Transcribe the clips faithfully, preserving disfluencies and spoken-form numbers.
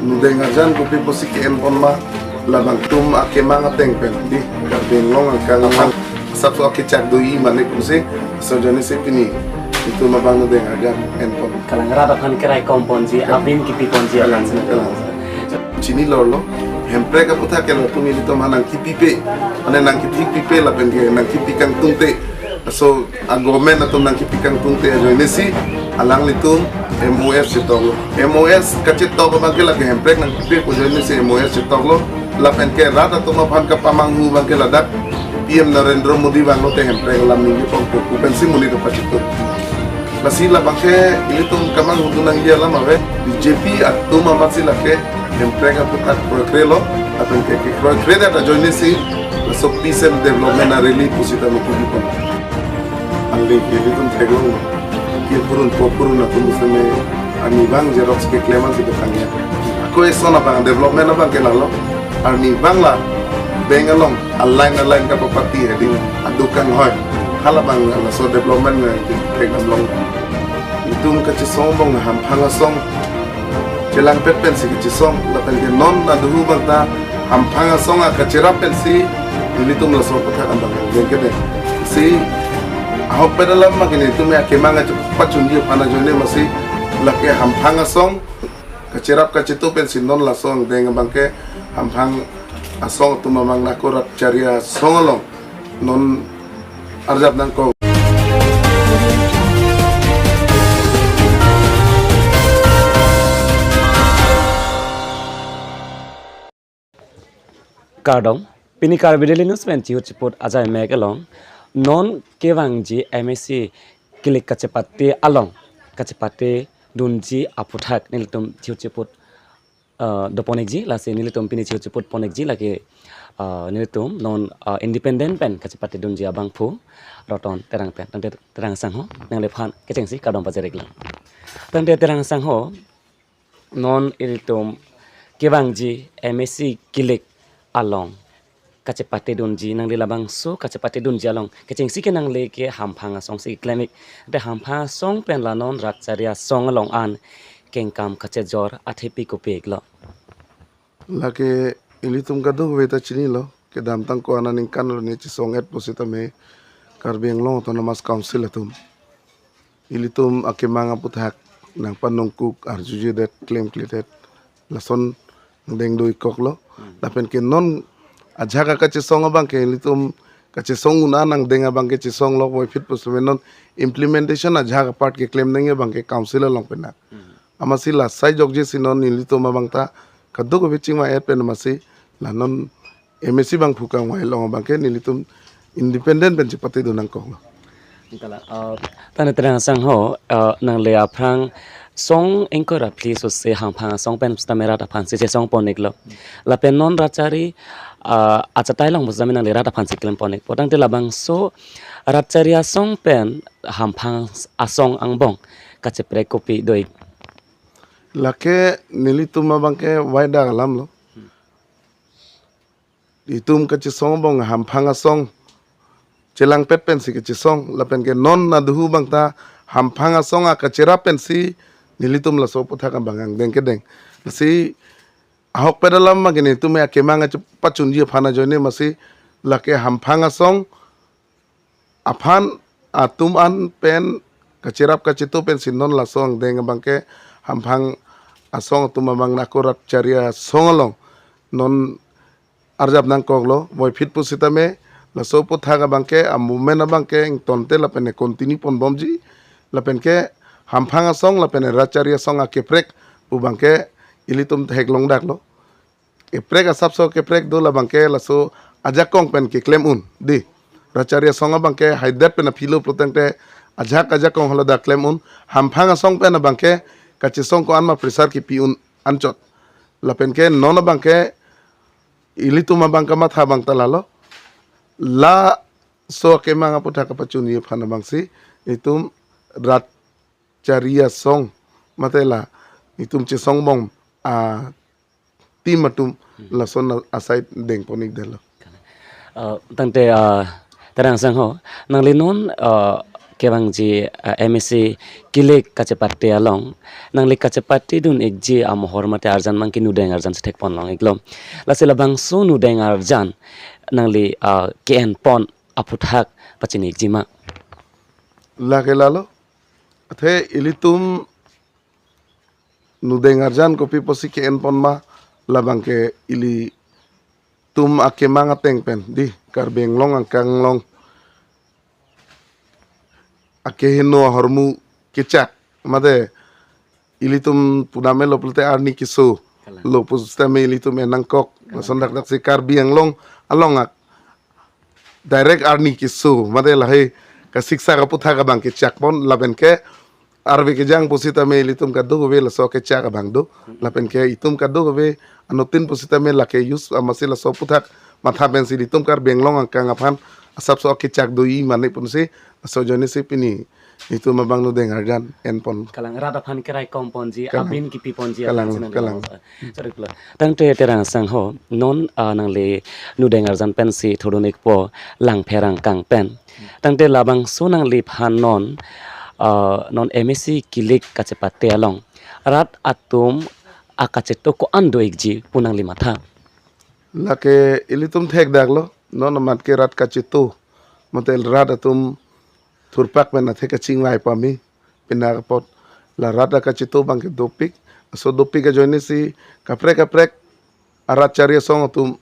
Nudeng arjan kopi pusi ke-enpon ma, labang atum akemang ateng pen di Karbi Anglong angkang asapso akechak do-i mane pusi, laso ajoine si pini itum abang nudeng arjan enpon. Kalang rat aphan kerai komponji, abin kipiponji aphan. Kalang, sena kalang. Chini lorlo, hemprek aputhak ke latum ilitum aphan nangkipipe, mane nangkithikpipe lapen ke nangkipi kangtungte. So, a-government atum nangkipi kangtungte ajoine si alanglitum M O S chetoklo. M O S kachetok abang ke lake hemprek nangkipi pu ajoine si M O S chetoklo. Lapen ke rat atum aphan kapamanghu abang ke ladak P M Narendra Modi vanglote hemprek alam ningje pongpo pu pensi monit pachitu. Lasi labang ke ilitum kamanghu dun nangji alam ave. B J P atum amatsi lake hemprek aputhak kroikrelo, lapen ke, ke kroikredet ajoine si laso peace and development a-rally pusita mukupipon. Anli ke ilitum theklonglo. Ke purun po purun atum seme ani bang xerox keklem ansi ketangnya. Ako eson abang development abang ke lalo. Arni bang la bank along a-line a-line kapapati hedi adukan hoi. Halabang laso development keklem long. Itum kachesong abang hamphang asong chelangpet pensi kachesong, lapen ke non aduhu abang ta hamphang asong akacherap pensi ilitum laso aputhak abang angdeng kedeng. Si ahokpet alam ma ke nelitum akemang aja pachunji aphan ajoine masi lake hamphang asong kacherap kacheto pensi non laso angdeng abang ke hamphang asong atum amang nako rat chari asong along non arjap nangkok. Kardom, pini Karbi Daily News pen chihut chiput ajai mek along non kevangji M A C kilik kachepate along kachepate dunji aputhak nelitum chihut chiput uh, doponikji, lasi nelitum pini chihut chiput ponikji lake, uh, nelitum non, uh, independent pen kachepate dunji abangphu Roton Terang pen. Tangte Terang sangho, nangliphan kechengsi kardom pajiriklang. Tangte Terang sangho, non ilitum kevangji M A C kilik along kachepate dunji, nangli labangso kachepate dunji along kechengsi ke nangli ke hamphang asong si klemik. Te hamphang asong pen la non rat chari asong along an kengkam kachejor athepi kopi-iklo. Lake ilitum kadokave ta chinilo, kedamtang ko-an aningkan arni chesong-et pusitame Karbi Anglong Autonomous Council atum ilitum akemang aputhak nangpanongkuk arjujedet klemkledet lason dengdoi koklo. Hmm. Lapen ke non ajahak akachesong abang ke ilitum kachesong un-an angdeng abang ke chesonglo, puvoiphit pusitame non implementation ajahak apart keklem nangji abang ke council along penak. Hmm. Amatsi la sai jokje si non ilitum abang ta kadokave chingvai-et pen amatsi la non M A C abangphu kangvai along abang ke nelitum independent pen chepate dun nangkoklo. Ingkala, uh, tangte Terang sangho, uh, nangli aphrang song ingkoi ra phli sose hamphang asong pen sitame rat aphan si chesong poniklo. Lapen non rat chari, uh, achatai along pusitame nangli rat aphan si klem ponikpo. Tangte labangso rat chari asong pen hamphang asong angbong kacheprek kopi do-ik? Lake nelitum abang ke waidak alamlo. Itum kachesong abang hamphang asong chelangpet pensi kachesong, lapen ke non aduhu abang ta hamphang asong akacherap pensi nelitum laso aputhak abang angdeng kedeng. Si ahokpet alam ma ke nelitum akemang aja pachunji aphan ajoine masi lake hamphang asong aphan atum an pen kacherap kacheto pensi non laso angdeng abang ke hamphang asong atum abang nako rat chari asong along non arjap nangkoklo, puvoiphit pusitame laso aputhak abang ke a-movement abang ke ingtonte lapen continue ponbomji, lapen ke hamphang asong lapen rat chari asong akeprek pu abang ke ilitum theklongdaklo. Keprek asapso keprek do labang ke laso ajakong pen keklem un di. Rat chari asong abang ke haidet pen aphilo pulotangte ajahak ajakong haladak klem un. Hamphang asong pen abang ke kachesong ko-an ma pressure kipi un anchot. Lapen ke non abang ke ilitum abang kamatha abang ta lalo. Laso akemang aputhak kapachunji aphan abang si itum rat chari asong mate la itum chesong bom a-team atum lason asai dengponik detlo. Uh, tangte, uh, Terang sangho, nangli non, uh, kevangji, ah, M A C kilik kachepate along, nangli kachepatedun ikji amohor mate arjan abang ke nudeng arjan si thekpon long iklo. Lasi labangso nudeng arjan nangli, ah, ke-enpon aphuthak pachini ikji ma? Lake lalo. Athe ilitum nudeng arjan kopi pusi ke-enpon ma, labang ke ilitum akemang ateng pen, dei, Karbi Anglong angkang along akeheno ahormu kechak, mate ilitum puname lo pulote arni keso, kalang, lo pusitame ilitum en nangkok. Kalang. Lason dakdak si Karbi Anglong along ak direct arni keso, mate lahai kasiksak aphuthak abang kechakpon, lapen ke arve kejang pusitame ilitum kadokave laso kechak abang do, lapen ke itum kadokave anuttin pusitame lake use amatsi laso aphuthak matha pensi ilitum Karbi Anglong angkang aphan asapso kechak doji mane punsi, laso ajoine si pini itum abang nudeng arjan enpon. Kalang, rat aphan keraikom ponji, kalang, abin kipi ponji, kalang, aphan si nang kalang. Sorry, pulo. Tangte Terang sangho, non, ah, nangli nudeng arjan pensi thudun ikpo Langpher angkang pen. Tangte labangso nangliphan non, ah, non M A C kilik kachepate along rat atum akacheto ko-an do ikji pu nangli matha? Lake ilitum thekdaklo, non amat ke rat kacheto, mate rat atum thurpak pen athe kachingvai pame, pina apot la rat akacheto abang ke dopik, laso dopik ajoine si kaprek kaprek arat chari asong atum,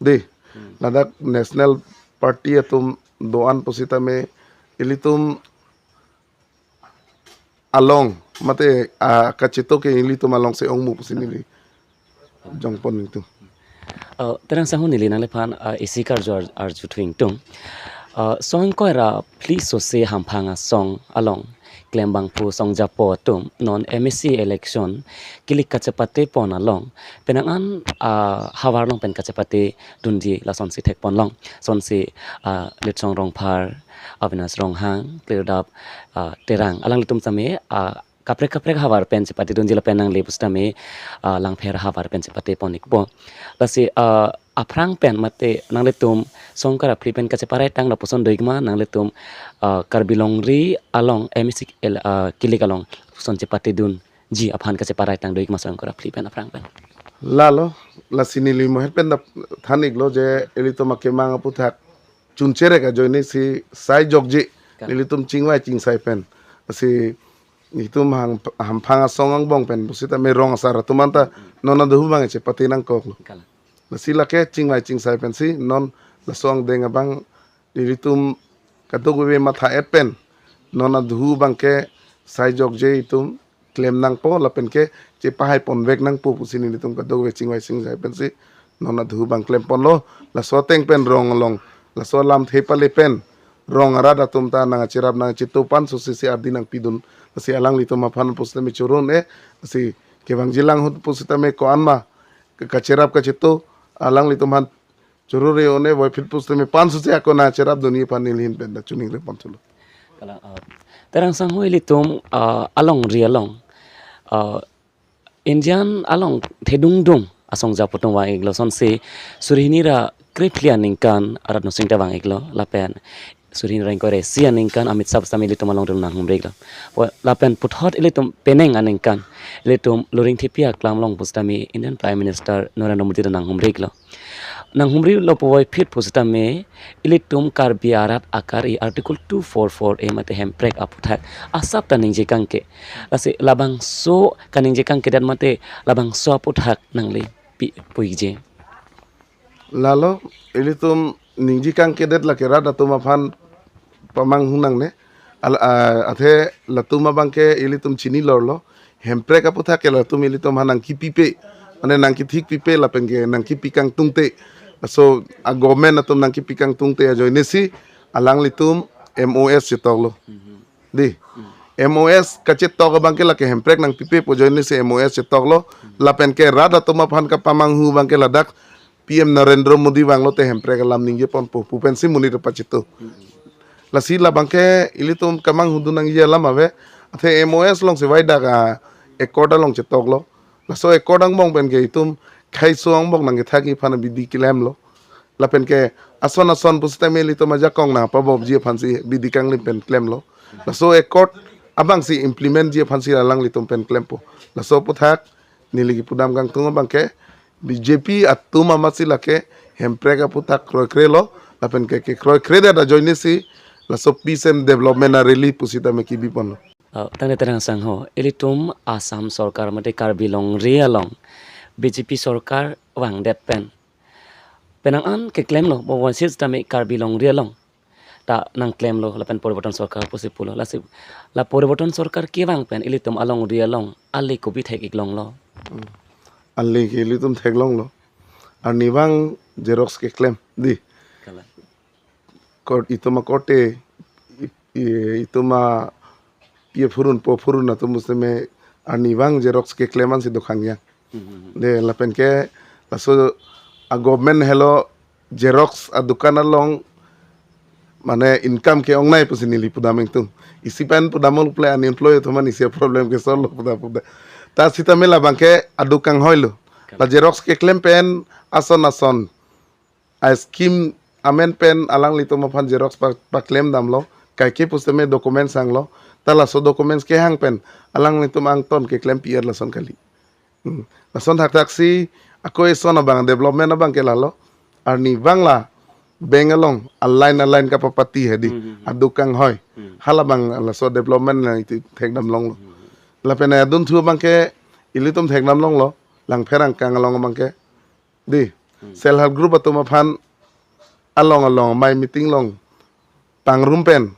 dei, hmm, ladak National Party atum do-an pusitame ilitum along, mate, ah, kacheto ke ilitum along si ongmu pusi neli jongpon itum. Uh, Terang sangho, neli nangliphan, uh, isi karju ar-, arjuthu ingtung. Uh, song ingkoi ra phli sose hamphang asong along klembangphu songjapo atum non M A C election kilik kachepatepon along penang an, uh, havar along pen kachepatedunji lasonsi thekpon long. Sonsi, uh, Litsong Rongphar, Avinash Ronghang, Klirdap, uh, Terang, alanglitum same, uh, kaprek kaprek havar pen chepatedunji lapen nangli pusitame, ah, Langpher havar pen chepatepon ikpo. Lasi, ah, aphrang pen mate nanglitum song ingkoi ra phli pen kacheparai tang lapuson do ik ma, nanglitum, ah, Karbi Longri along M A C el-, ah, kilik along lapuson chepatedunji aphan kacheparai tang do ik ma song ingkoi ra phli pen aphrang pen? Lalo, lasi neli moher pen dak than iklo je ilitum akemang aphuthak chuncherek ajoine si sai jokje, kan, ilitum chingvai chingsai pen. Lasi itum hang, hamphang asong angbong pen pusitame rong asar atum anta non aduhu abang chepate nangkoklo. Kalang. Lasi lake chingvai chingsai pensi non laso angdeng abang ilitum kadokave matha-et pen non aduhu abang ke sai jokje itum klem nangpo lapen ke chepahai ponvek nangpo pusi nelitum kadokave chingvai chingsai pensi non aduhu abang klemponlo. Laso ateng pen rong along, laso alamthe pale pen rong arat atum ta nangkacherap nangkacheto pan sosesi ardi nangpidun. Lasi alanglitum aphan pusitame choro un-e, lasi kevangji lang ahut pusitame ko-an ma ke-, kacherap kacheto, alanglitum aphan choro re un-e, puvoiphit pusitame pan sose ako nangkacherapdunji aphan neli ahin pen dak choningri ponthulo. Kalang, ah, Terang sangho, ilitum, ah, alongri along, ah, Indian along thedungdung asongjapo atum vang iklo, sonsi suri hini ra krephli aningkan Rajnath Singh ta vang iklo, lapen suri hini ra ingkoi ra isi aningkan Amit Shah sitame ilitum alongri nanghumri iklo. Pu-, lapen puthot ilitum penang aningkan ilitum Loringthepi aklam along pusitame Indian Prime Minister Narendra Modi ta nanghumri iklo. Nanghumrilo puvoiphit pusitame ilitum Karbi arat akari Article two four four A mate hemprek aphuthak asap ta ningje kangke. Lasi labangso kaningje kangkedet mate labangso aphuthak nangli pi puikji? Lalo, ilitum ningje kangkedet lake rat atum aphan pamanghu nangne. Al-, ah, athe latum abang ke ilitum chini lorlo. Hemprek aphuthak ke latum ilitum aphan nangkipipe, mane nangkithikpipe lapen ke nangkipi kangtungte. So, a-government atum nangkipi kangtungte ajoine si alanglitum M O S chetoklo. Dei. M O S kachetok abang ke lake hemprek nangpipe pu ajoine si M O S chetoklo. Lapen ke rat atum aphan kapamanghu abang ke ladak P M Narendra Modi vanglote hemprek alam ningjeponpo pu pensi monit pacheto. Lasi labang ke ilitum kamanghudun nangji alam ave. Athe M O S alongsi vai dak a-accord along chetoklo. Laso accord angbong pen ke itum khaiso angbong nangkethakji aphan bidi klemlo. Lapen ke ason ason pusitame ilitum ajakong nangpabopji aphansi bidi kanglim pen klemlo. Laso accord abangsi implement ji aphansi alanglitum pen klempo. Laso aputhak neli kipudam kangtung abangke B J P atum amatsi lake Hemprek aputhak kroikre lo, lapen ke, kekroikredet ajoinesi laso peace and development a rally pusitame kibi ponlo. Ah, tangte Terang Sangho, ilitum Assam Sorkar mate Karbi Longri along B J P Sorkar vangdet pen penang an keklemlo, bo wansit tame Karbi Longri along ta nangklemlo, lapen Poriborton Sorkar pusi pulo. Lasi la Poriborton Sorkar kevang pen ilitum alongri along ali kopi thek-ik longlo? Hmm. Ali ke ilitum theklonglo. Arnivang xerox keklem, dei. Kalang. Kor itum akorte, i-, i-, itum a pie phurun po phurun atum pusitame arnivang xerox keklem ansi dokhang yang. Hmm, hmm, hmm. Dei, lapen ke laso a government helo xerox adukan along mane income ke-ongnei pusi neli pudam ingtung. Isi pen pudam ul ple unemployed atum an isi problem ke solve lo pudam pudam. Ta sitame labangke aduk kanghoilo. La xerox keklem pen ason ason a scheme amen pen alanglitum aphan xerox pa-, paklem damlo. Kaike pusitame documents hanglo. Ta laso documents kehang pen alanglitum angton keklem pi-et lason kali. Hmm. Lason thakthak si ako eson abang development abangke lalo. Arnivang la bank along a line a line kapapati hedi. Hmm, hmm, hmm. Aduk kanghoi. Hmm. Halabang laso development na iti thekdam longlo. Hmm. Lapen adunthu abangke ilitum thekdam longlo. Langpher angkang along abangke, dei. Hmm. Self help group atum aphan along along amei meeting along pangrum pen,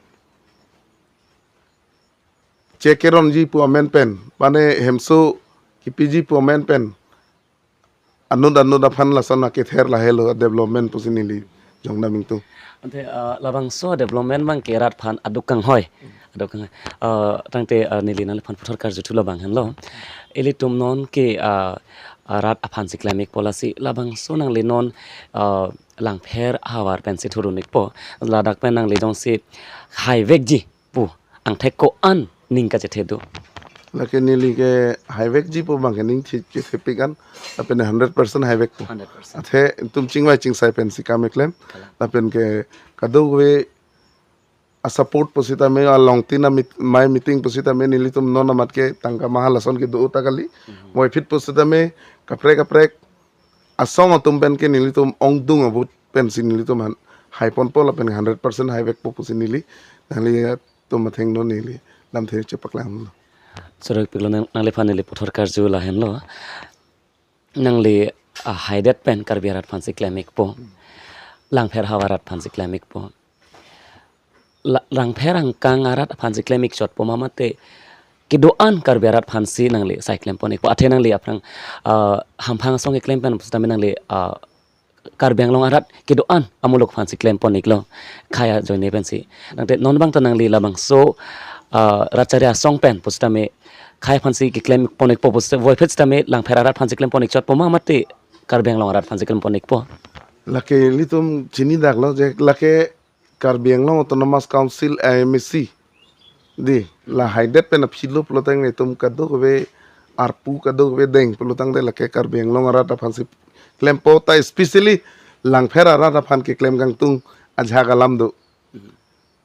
check keronji pu amen pen, mane hemso kipiji pu amen pen, anut anut aphan lason akether lahelo development pusi neli jongdam ingtung. Ante, ah, labangso development abangke rat aphan aduk kanghoi. Aduk kanghoi. Ah, tangte, ah, neli nangliphan puthot karjuthu labang henlo. Ilitum non ke, ah, ah, rat aphansi klem-ikpo, lasi labangso nangli non, ah, Langpher ahavar pensi thurun-ikpo. Ladak pen nangli jongsi haivekji pu angthek ko-an ning kachethe do? Lake neli ke haivekji pu abangke ning che-, chethepik an, lapen hundred percent haivekpo. Hundred percent. Athe itum chingvai chingsai pensi kam keklem. Kalang. Lapen ke kadokave a support pusitame, along tin a meet-, amei meeting pusitame nelitum non amat ke tangka maha lason kedo ta kali. Mhm. Voiphit pusitame kaprek kaprek asong atum pen ke nelitum ongdung abut pensi nelitum han-, haiponpo lapen hundred percent haivekpo pusi neli nanglitum athengno neli lamthe chepaklang lo. Surik piklo nang-, nangliphan neli puthot karju lahenlo. Nangli, ah, haidet pen Karbi arat aphansi klem-ikpo. Langpher ahavar arat aphansi klem-ikpo. La-, Langpher angkang arat aphansi klem-ik chotpo ma mate kedo-an Karbi arat aphansi nangli sai klem pon-ikpo? Athe nangli aphrang, ah, hamphang asong keklem pen pusitame nangli, ah, Karbi Anglong arat kedo-an amuluk aphansi klem pon-iklo. Khei ajoine pensi. Tangte non abang ta nangli labangso, ah, rat chari asong pen pusitame khei aphansi keklem pon-ikpo pusita-, voiphit sitame Langpher arat aphansi klem pon-ik chotpo ma mate Karbi Anglong arat aphansi klem pon-ikpo? Lake ilitum chinidaklo je lake Karbi Anglong Autonomous Council, A M A C, dei, la haidet pen aphi lo pulotangte itum kadokave arpu kadokave deng pulotangte lake Karbi Anglong arat aphansi klempo, ta especially Langpher arat aphan keklem kangtung ajahak alam do.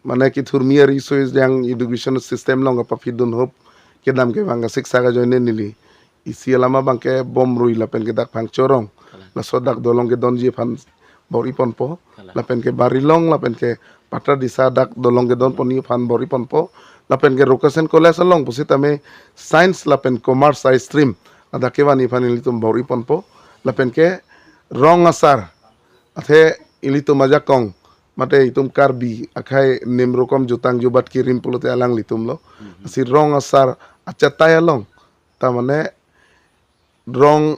Mane kethurmi ari so is yang education system along kapaphi dunhup, kedam kevang kasiksak ajoine neli isi alam abangke Bomrui lapen ke dak Phangcho rong. Kalang. Laso dak dolong kedonji aphan bor-i ponpo. Kalang. Lapen ke Barilong lapen ke Patradisa dak dolong kedon ponji aphan bor-i ponpo. Lapen ke Rokasen College along pusitame science lapen commerce a stream ladak kevanji aphan ilitum bor-i ponpo. Lapen ke rong asar, athe ilitum ajakong mate itum Karbi akhei nim rokom jutang jubat kirim pulote alanglitum lo. Mhm. Lasi rong asar achatai along, ta mane rong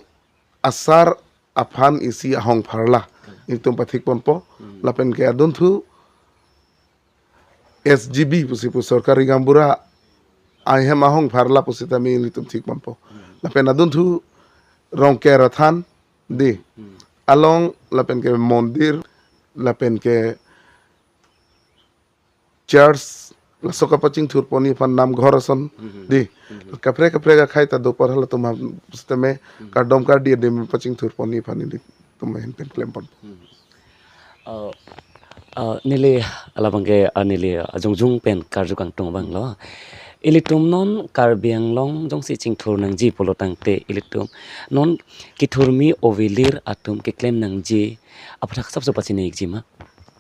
asar aphan isi ahong pharla itum pathik ponpo. Hmm. Lapen ke adunthu S G B pusi pu sorkari gaonbura ahem ahong pharla pusitame ilitum thik ponpo. Hmm. Lapen adunthu Rongker athan, dei. Hmm. Along lapen ke mondir, lapen ke church, laso kapachingthur ponji aphan namghor ason, mhm, dei. Mhm. Kaprek kaprek akhei ta do apor halatum ha pusitame, mhm, kardom kardi adim pachingthur ponji aphan ilitum ahin pen klem pon. Mhm. Uh, Ah, neli labangke, ah, neli, ah, jongjung pen karju kangtung abang lo. Ilitum non Karbi Anglong jongsi chingthur nangji pulo tangte ilitum non kethurmi ovilir atum keklem nangji aputhak sapso pachini-ikji ma?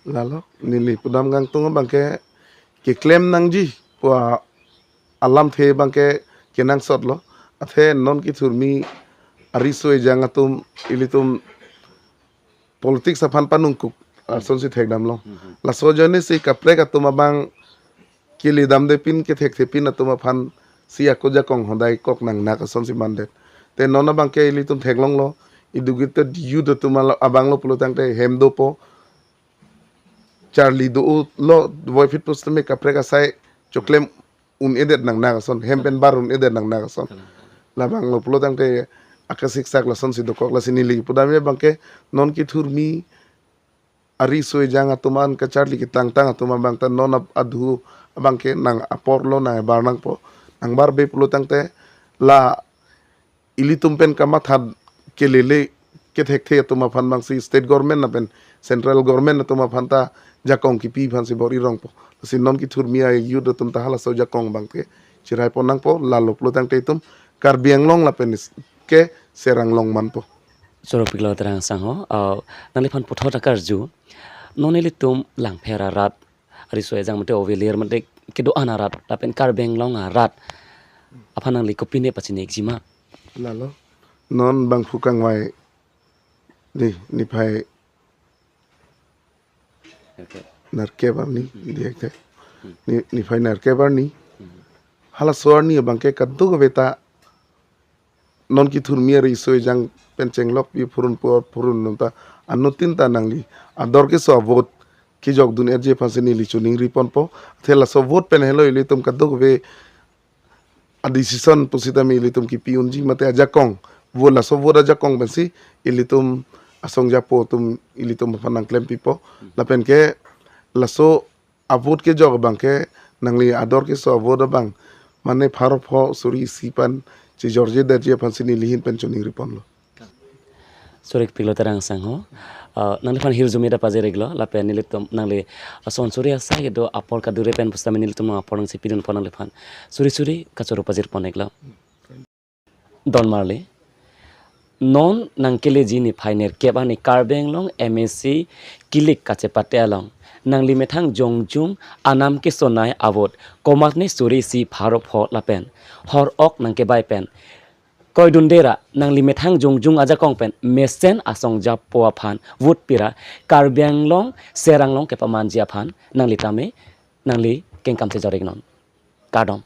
Lalo, neli pudam kangtung abangke keklem nangji pu alamthe abangke kenangsot lo. Athe non kethurmi ariso ejang atum ilitum politics aphan panungkuk, ah, lasonsi thekdamlong. Mhm. Laso ajoinesi kaprek atum abang kili damde pin kethekthe pin atum aphan si ako jakong hodai kok nangnak asonsi mandet. Te non abangke ilitum theklonglo, educated youth atum alo-, abang lo pulo tangte hem dopo, charli do lo, voiphit pusitame kaprek asai choklem un-edet nangnak ason, hem pen bar un-edet nangnak ason. Kalang. Labang lo pulo tangte akasiksak lasonsi dokok. Lasi neli pudam abangke non kethurmi ariso ejang atum an kacharli ketangtang atum abang ta non ab-, adhu abangke nang apor lo, nang bar nangpo. Nang barbe pulo tangte la ilitum pen kamatha kelele kethekthe atum aphan abangsi state government lapen central government atum aphan ta jakong kipi aphansi bor-i rongpo. Lasi non kethurmi a-youth atum ta halaso jakong abangke chirai pon nangpo, lalo pulo tangte itum Karbi Anglong lapen is-, ke Serang Anglong manpo. Choro-iklo Terang Sangho, ah, nangliphan puthot akarju, non ilitum Langpher arat, ariso ejang mate ovilir mate kedo-an arat lapen Karbi Anglong arat aphan nangli kopine pachini-ikji ma? Lalo, non bangphu kangvai, di, niphai nerkep arni, di, ekte. Ni, niphai nerkep arni. Halaso arni abangke kadokave ta non kethurmi ariso ejang pen chenglok pi phurun pu phurun nonta anuttin ta nangli ador keso avote kejokdun-etji aphansi neli choningri ponpo. Athe laso vote pen helo ilitum kadokave a-decision pusitame ilitum kipi unji mate ajakong, vote laso vote ajakong pensi ilitum asong japo atum ilitum aphan nangklempipo. Lapen ke laso avote kejok abangke nangli ador keso avote abang mane pharo pho suri isi pen chejorjedetji aphansi neli ahin pen choningri ponlo. Choro-iklo Terang Sangho, ah, nangliphan hirjume ta pajir-iklo lapen nelitum nangli ason suri asai kedo apor kadure pen pusitame nelitum nang apor nangchipidunpo nangliphan. Suri suri kachoro pajir pon-iklo. Don marli. Non nangkeleji niphai nerkep arni Karbi Anglong M A C kilik kachepate along nangli methang jongjung anam kesonai avote komatne suri isi pharo pho lapen hor ok nangkebai pen kroidunde ra nangli methang jongjung ajakong pen mesen asong japo aphan vote pira Karbi Anglong Serang Anglong kepamanji aphan nangli tame nangli kengkam chejor-iknon. Kardom.